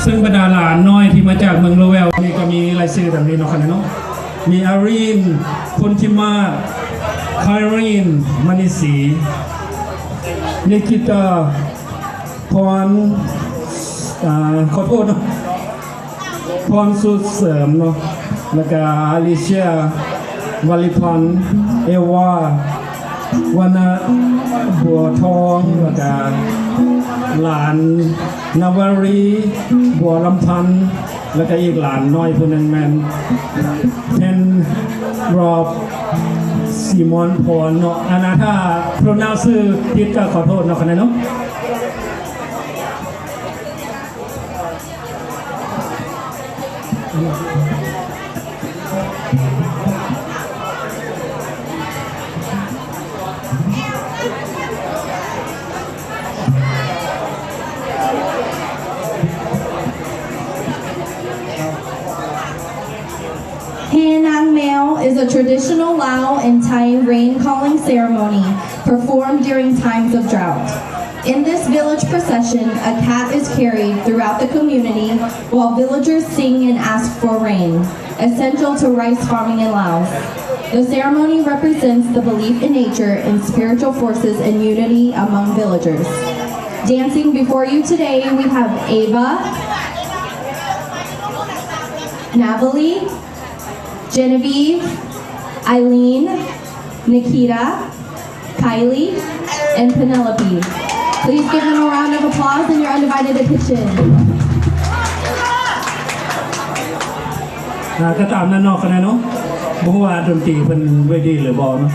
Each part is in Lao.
ເຊິ່ງບັນດາຫຼານນ້ອຍທີ່ມາຈາກເມືອງໂລແວວນີ້ກໍມີລາຍຊື່ດັ່ງນີ້ເນາະ ຄະນະເນາະ ມີອາຣີນ ພົນທິມາດ ໄຄຣີນ ມະນີສີ ນິກິຕາ ພອນ ອາ ຂໍໂທດເນາະ ພອນສຸດເສີມເນາະ ແລ້ວກະອາລິເຊຍ ວາລິພັນ ເອວາ ວັນນະ ບົວທອງ ແລ້ວກະຫຼານ ນະວາຣີ ບົວລຳພັນ ແລ້ວກະອີກຫຼານນ້ອຍຜູ້ໜຶ່ງແມ່ນ ເພັນ ຣອບ ຊີມອນ ພອນເນາະ ອັນນະ ຖ້າໂປຣນາວຊື່ຜິດກໍຂໍໂທດເນາະ ຄະນະເນາະ. Hae Naang Maew is a traditional Lao and Thai rain calling ceremony performed during times of drought. In this village procession, a cat is carried throughout the community while villagers sing and ask for rain, essential to rice farming in Laos. The ceremony represents the belief in nature and spiritual forces and unity among villagers. Dancing before you today, we have Ava, Navali, Genevieve, Eileen, Nikita, Kylie, and Penelope. Please give them a round of applause and your undivided attention. ອ່າ ກໍຕາມນັ້ນເນາະ ຄະນະເນາະ ບໍ່ຮູ້ວ່າດົນຕີເພິ່ນໄວ້ດີຫຼືບໍ່ເນາະ.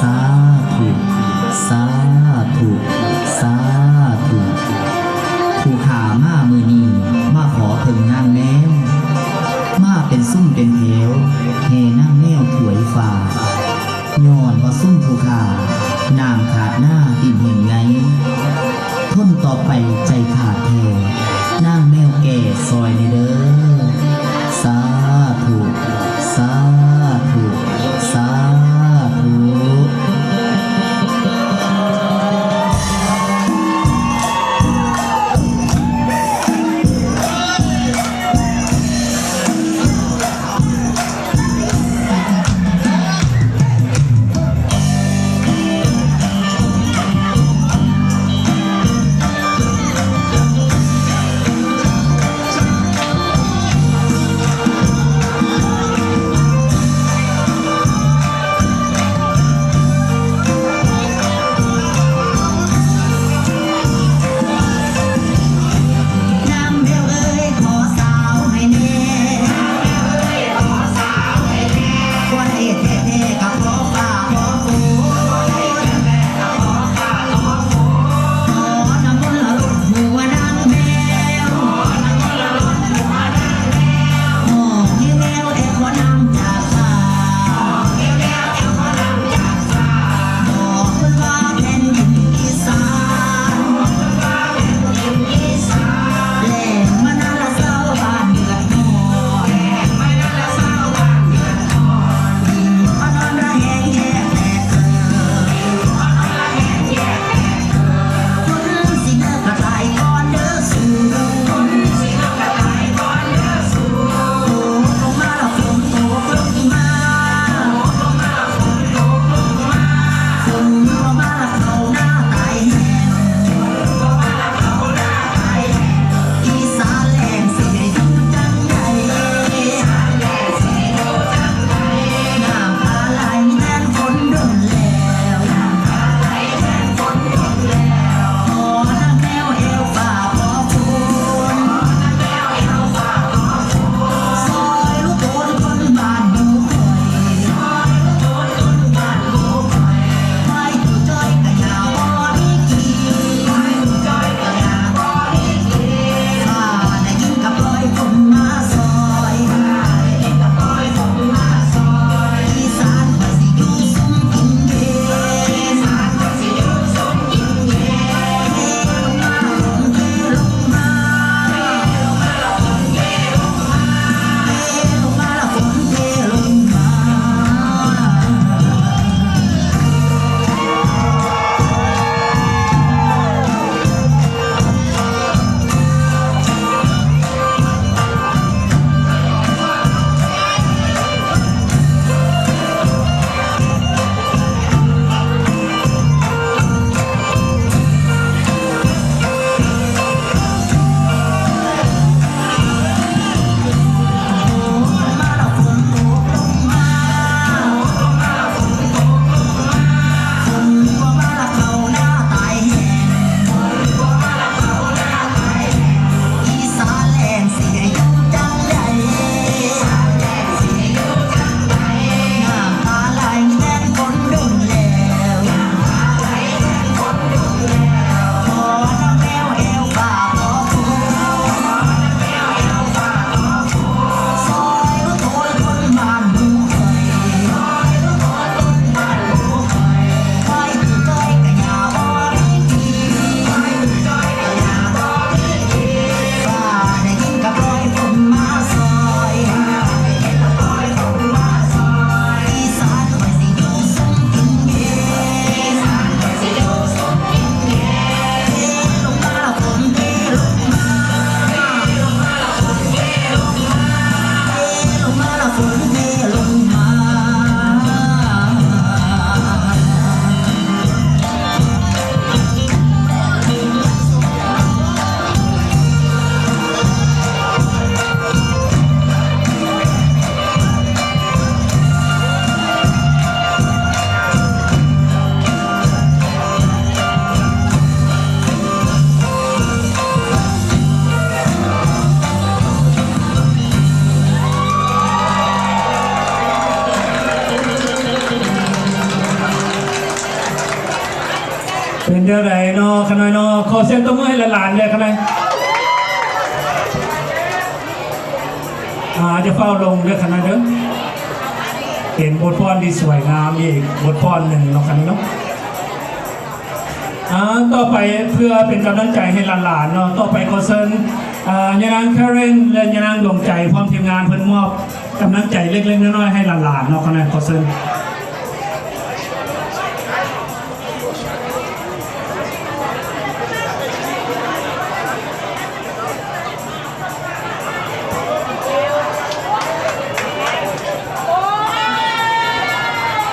Sadhu, sadhu, sadhu. ຜູ້ຂ້າມາມື້ນີ້ ມາຂໍເພິ່ງນາງແມວ, ມາເປັນຊຸມເປັນແຖວ ແຫ່ນາງແມວຖວາຍຟ້າ. ຍ້ອນວ່າຊຸມຜູ້ຂ້າ ນ້ຳຂາດນາດິນແຫ້ງໄງ, ທົນຕໍ່ໄປໃຈຂາດແທ້, ນາງແມວແກ້ຊ່ອຍແດ່ເດີ້. ສາທຸ ສາທຸ ສາທຸ. ອ່າ ຈັ່ງໃດເນາະຂະນ້ອຍເນາະ? ຂໍສຽງຕົບມືໃຫ້ຫຼານໆເດີຂະນ້ອຍ. ອາ ຢ່າຟ້າວລົງເດີຂະນ້ອຍເດີ. ເປັນບົດຟ້ອນທີ່ສວຍງາມອີກບົດຟ້ອນໜຶ່ງເນາະຂະນ້ອຍເນາະ. ອາ ຕໍ່ໄປເພື່ອເປັນກຳລັງໃຈໃຫ້ຫຼານໆເນາະ, ຕໍ່ໄປຂໍເຊີນ ອາ ຍານາງ Karen ແລະ ຍານາງ ດວງໃຈ ພ້ອມທີມງານເພິ່ນມອບກຳລັງໃຈເລັກໆນ້ອຍໆໃຫ້ຫຼານໆເນາະຂະນ້ອຍ. ຂໍເຊີນ.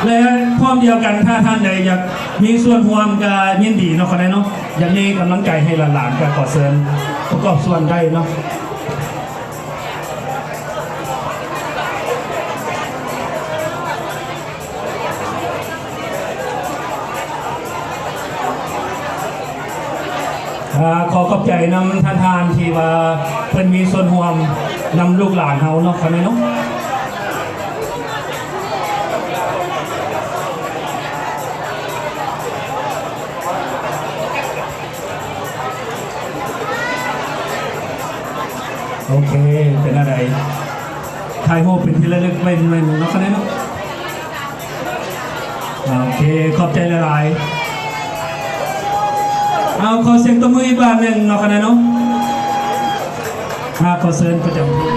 ແລະ ພ້ອມດຽວກັນ ຖ້າທ່ານໃດຢາກມີສ່ວນຮ່ວມກະຍິນດີເນາະ ຂະນ້ອຍເນາະ, ຢາກມີກຳລັງໃຈໃຫ້ຫຼານໆ ກະຂໍເຊີນປະກອບສ່ວນໄດ້ເນາະ. ອາ ຂໍຂອບໃຈນຳທ່ານໆ ທີ່ວ່າເພິ່ນມີສ່ວນຮ່ວມນຳລູກຫຼານເຮົາເນາະ ຂະນ້ອຍເນາະ. ໂອເຄ ເປັນແນວໃດ? ຖ່າຍຮູບເປັນທີ່ລະລຶກໄວ້ໜ່ວຍໜຶ່ງເນາະ ຂະນ້ອຍເນາະ. ໂອເຄ ຂອບໃຈຫຼາຍໆ. ເອົາ ຂໍສຽງຕົບມືອີກບາດໜຶ່ງເນາະ ຂະນ້ອຍເນາະ. ອາ ຂໍເຊີນປະຈຳທີ່.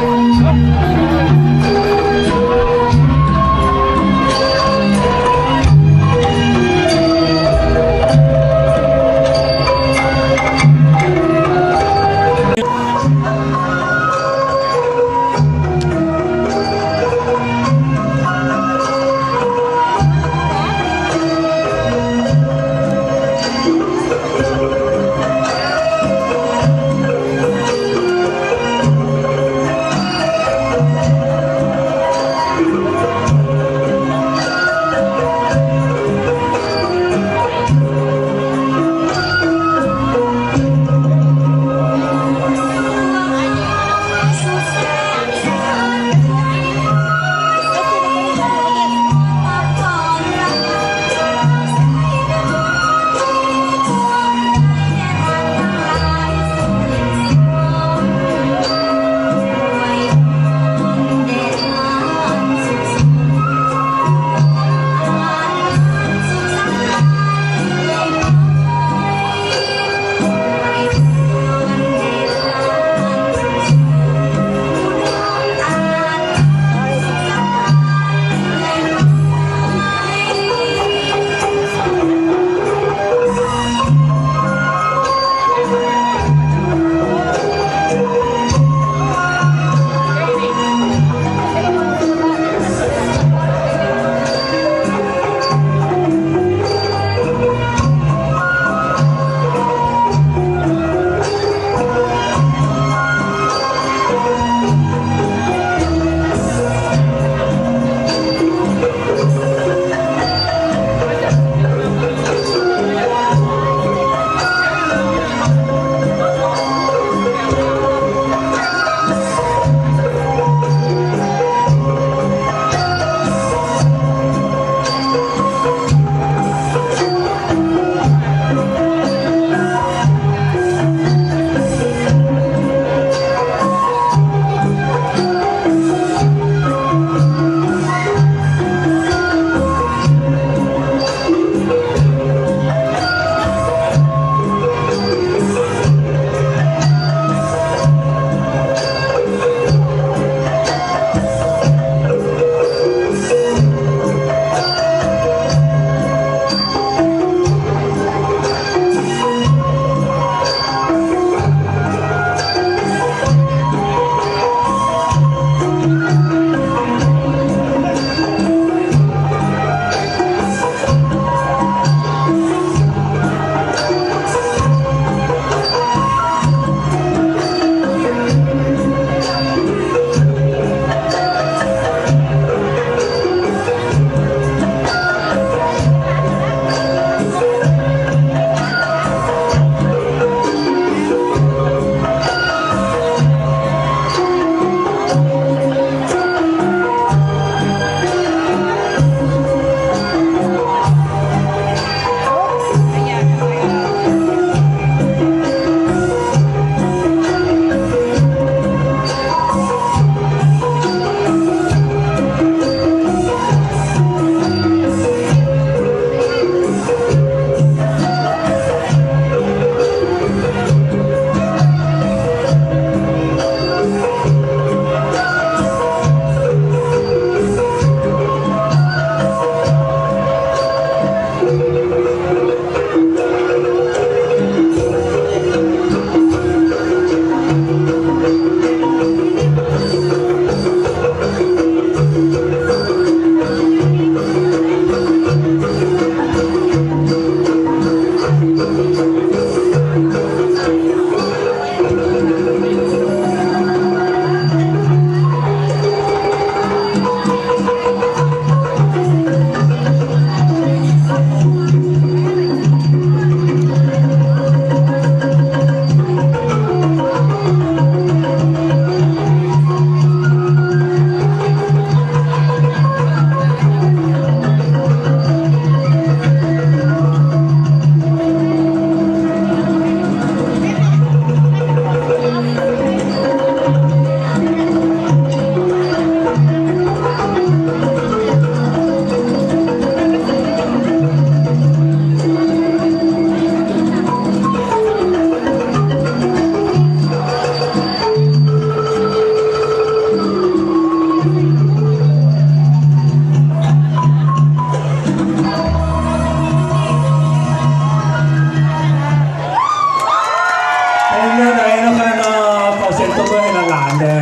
ເປັນແນວໃດເນາະ ຄະນະເນາະ? ຂໍສຽງຕົບມືໃຫ້ຫຼານໆເດີ້.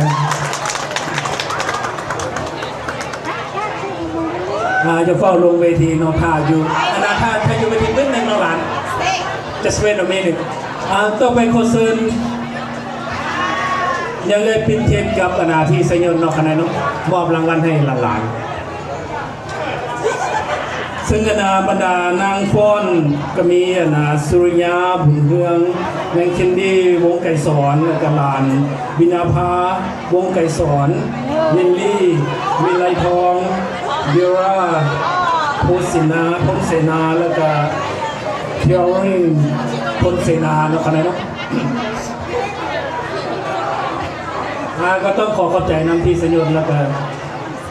ອ່າ ຢ່າຟ້າວລົງເວທີເນາະ ຖ້າຢູ່ ອັນນ່າ ຖ້າ ຖ້າຢູ່ເວທີເບິ່ງໜຶ່ງເນາະຫຼານ just wait a minute. ອ່າ ຕໍ່ໄປຂໍເຊີນ ຍາເອື້ອຍປິ່ນທິບກັບ ອັນນ່າ ພີ່ໄຊຍົນເນາະ ຄະນະເນາະ ມອບລາງວັນໃຫ້ຫຼານໆ. ເຊິ່ງ ອັນນ່າ ບັນດານາງຟ້ອນກໍມີ ອັນນ່າ ສຸລິຍາ ບຸນເຮືອງ, ແມງເຄັນດີ ວົງໄກສອນ ແລ້ວກໍຫຼານ ວິນາພາ ວົງໄກສອນ, ລິນລີ ວິໄລທອງ, ເບລລາ ໂພນເສນາ ໂພນເສນາ ແລ້ວກໍ ເຄລລິນ ໂພນເສນາເນາະ ຄະນະເນາະ. ອ່າ ກໍຕ້ອງຂໍຂອບໃຈນຳພີ່ໄຊຍົນ ແລ້ວກໍ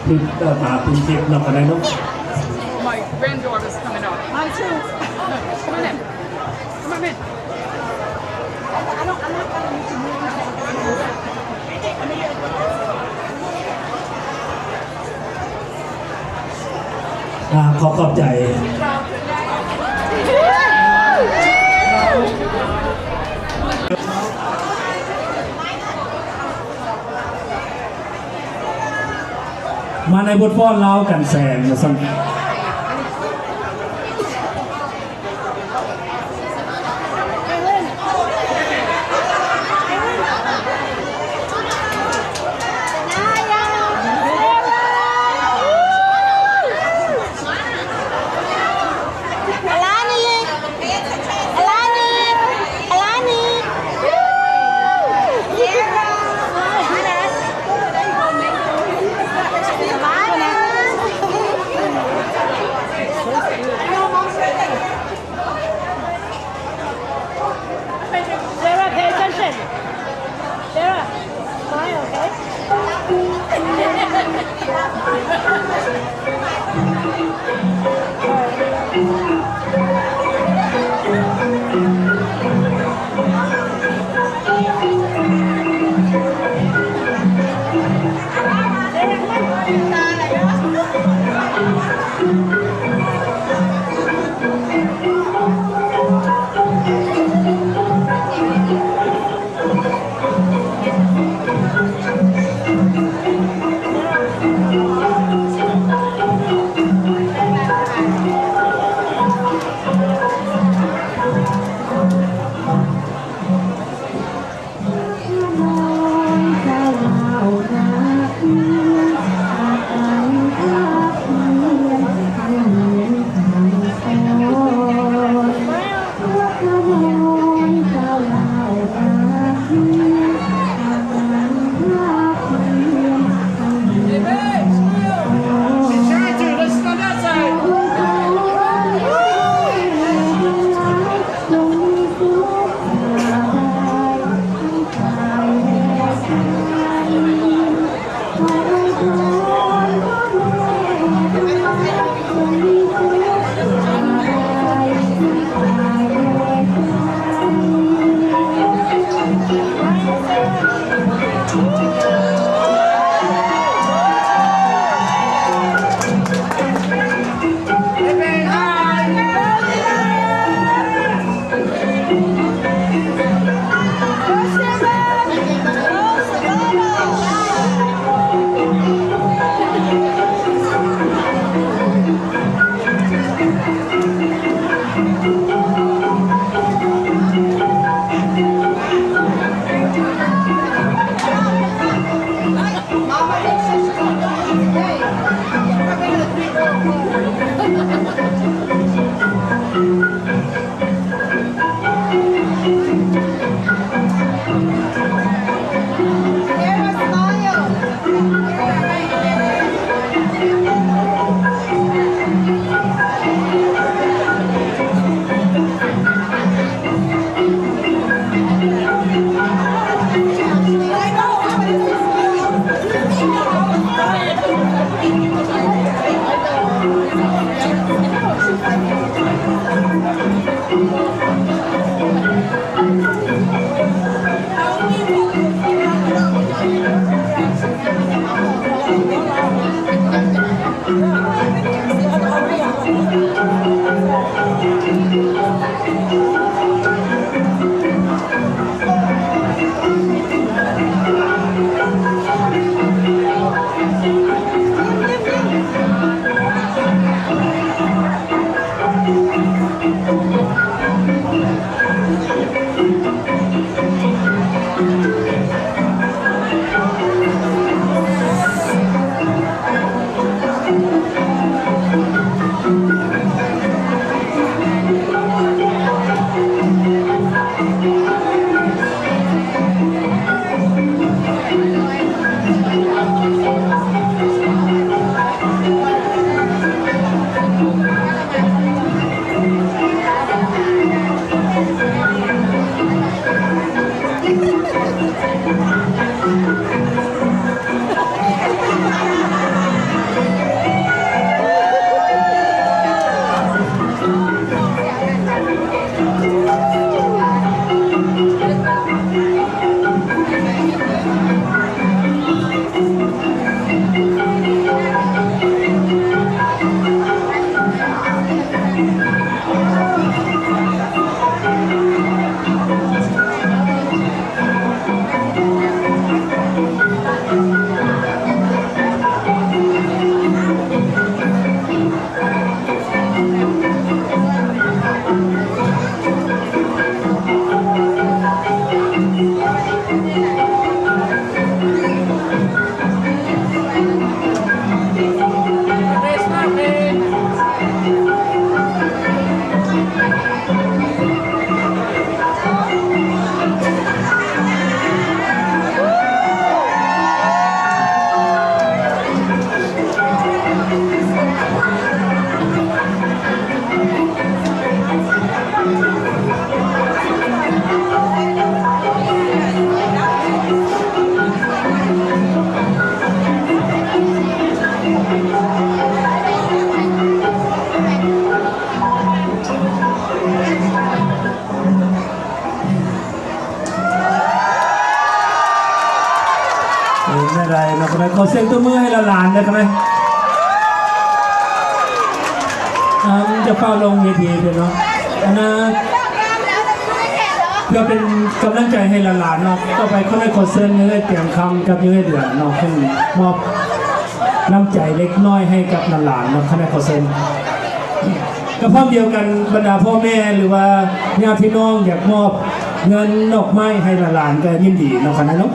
ຄື ເອີ ມາເປັນທຣິບເນາະ ກໍໄດ້ເນາະ. My granddaughter's coming up. Mine too. Come on in. Come on in. ອ່າ ຂໍຂອບໃຈ. ມາໃນບົດຟ້ອນລາວກັນແສງວ່າຊັ້ນ. Sarah, pay attention. Sarah, smile, okay? ເປັນຈັ່ງໃດເນາະ ຂໍສຽງຕົບມືໃຫ້ຫຼານໆເດີ ຄະນະ ອາ ຈະຟ້າວລົງເວທີເດີເນາະ ອັນນ່າ ເພື່ອເປັນກຳລັງໃຈໃຫ້ຫຼານໆເນາະ ຕໍ່ໄປຂໍໃຫ້ ຂໍເຊີນຍາຍເອື້ອຍແກງຄຳກັບຍາຍເອື້ອຍເດືອນເນາະ ຂຶ້ນມອບນ້ຳໃຈເລັກນ້ອຍໃຫ້ກັບຫຼານໆເນາະ ຂໍໃຫ້ ຂໍເຊີນ. ກໍພ້ອມດຽວກັນ ບັນດາພໍ່ແມ່ ຫຼືວ່າຍາດພີ່ນ້ອງຢາກມອບເງິນດອກໄມ້ໃຫ້ຫຼານໆ ກໍຍິນດີເນາະ ຄະນະເນາະ.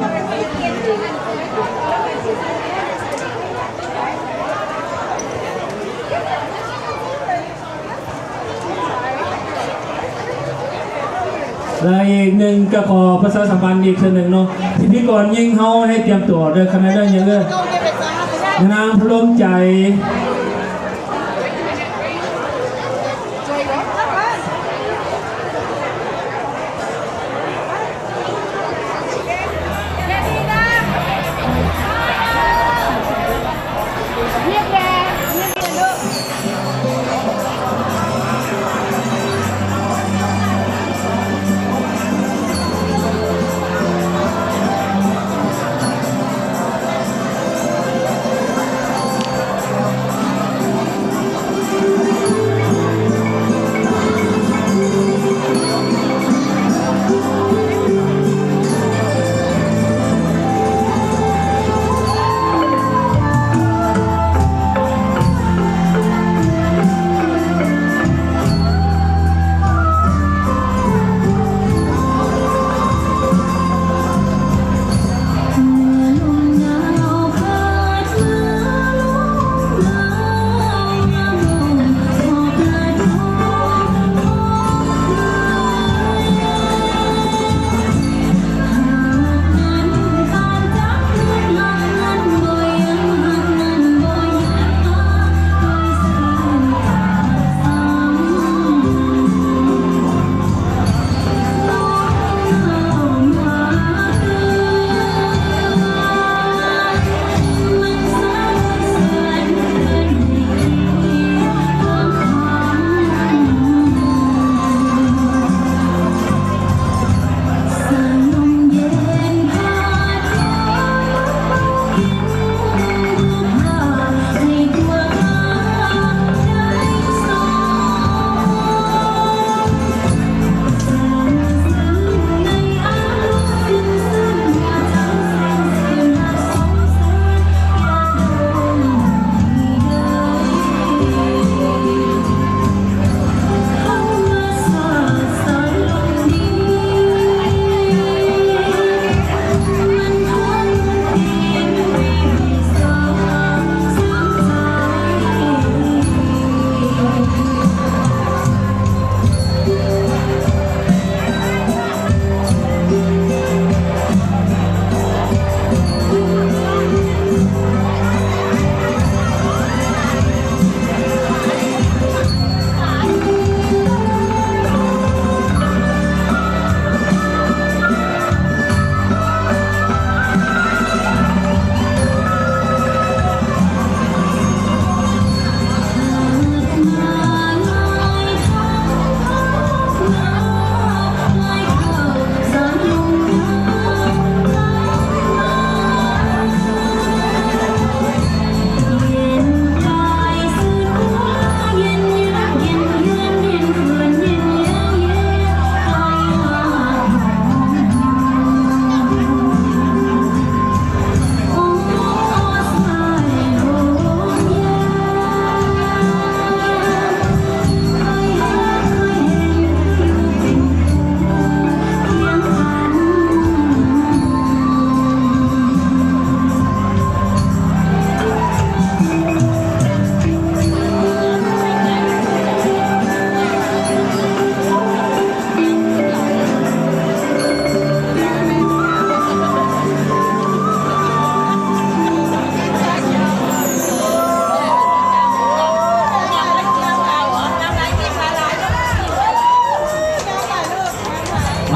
ແລະ ອີກໜຶ່ງກໍຂໍປະຊາສຳພັນອີກເທື່ອໜຶ່ງເນາະ ພິທີກອນຍິງເຮົາໃຫ້ຕຽມຕົວເດີ ຄະນະເດີ ຍານາງພະລົມໃຈ.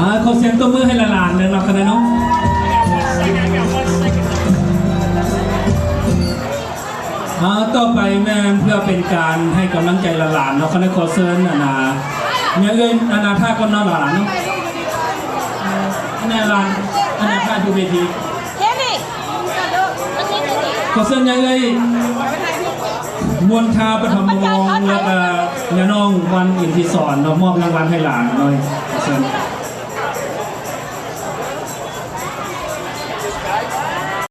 ອາ ຂໍສຽງຕົບມືໃຫ້ຫຼານໆເດີເນາະ ຄະນະເນາະ. ອາ ຕໍ່ໄປແມ່ນເພື່ອເປັນການໃຫ້ກຳລັງໃຈຫຼານໆເນາະ ຄະນະ ຂໍເຊີນ ອັນນ່າ ແມ່ເອື້ອຍ ອັນນ່າ ພາກ່ອນເນາະ ຫຼານເນາະ ອັນນ່າ ຫຼານ ອັນນ່າ ພາຢູ່ເວທີ. ຂໍເຊີນຍາເອື້ອຍ ມວນທາ ປະຖົມວົງ ແລ້ວກະຍານ້ອງ ວັນ ອິນທິສອນ ເນາະ ມອບລາງວັນໃຫ້ຫຼານເນາະ ຂໍເຊີນ.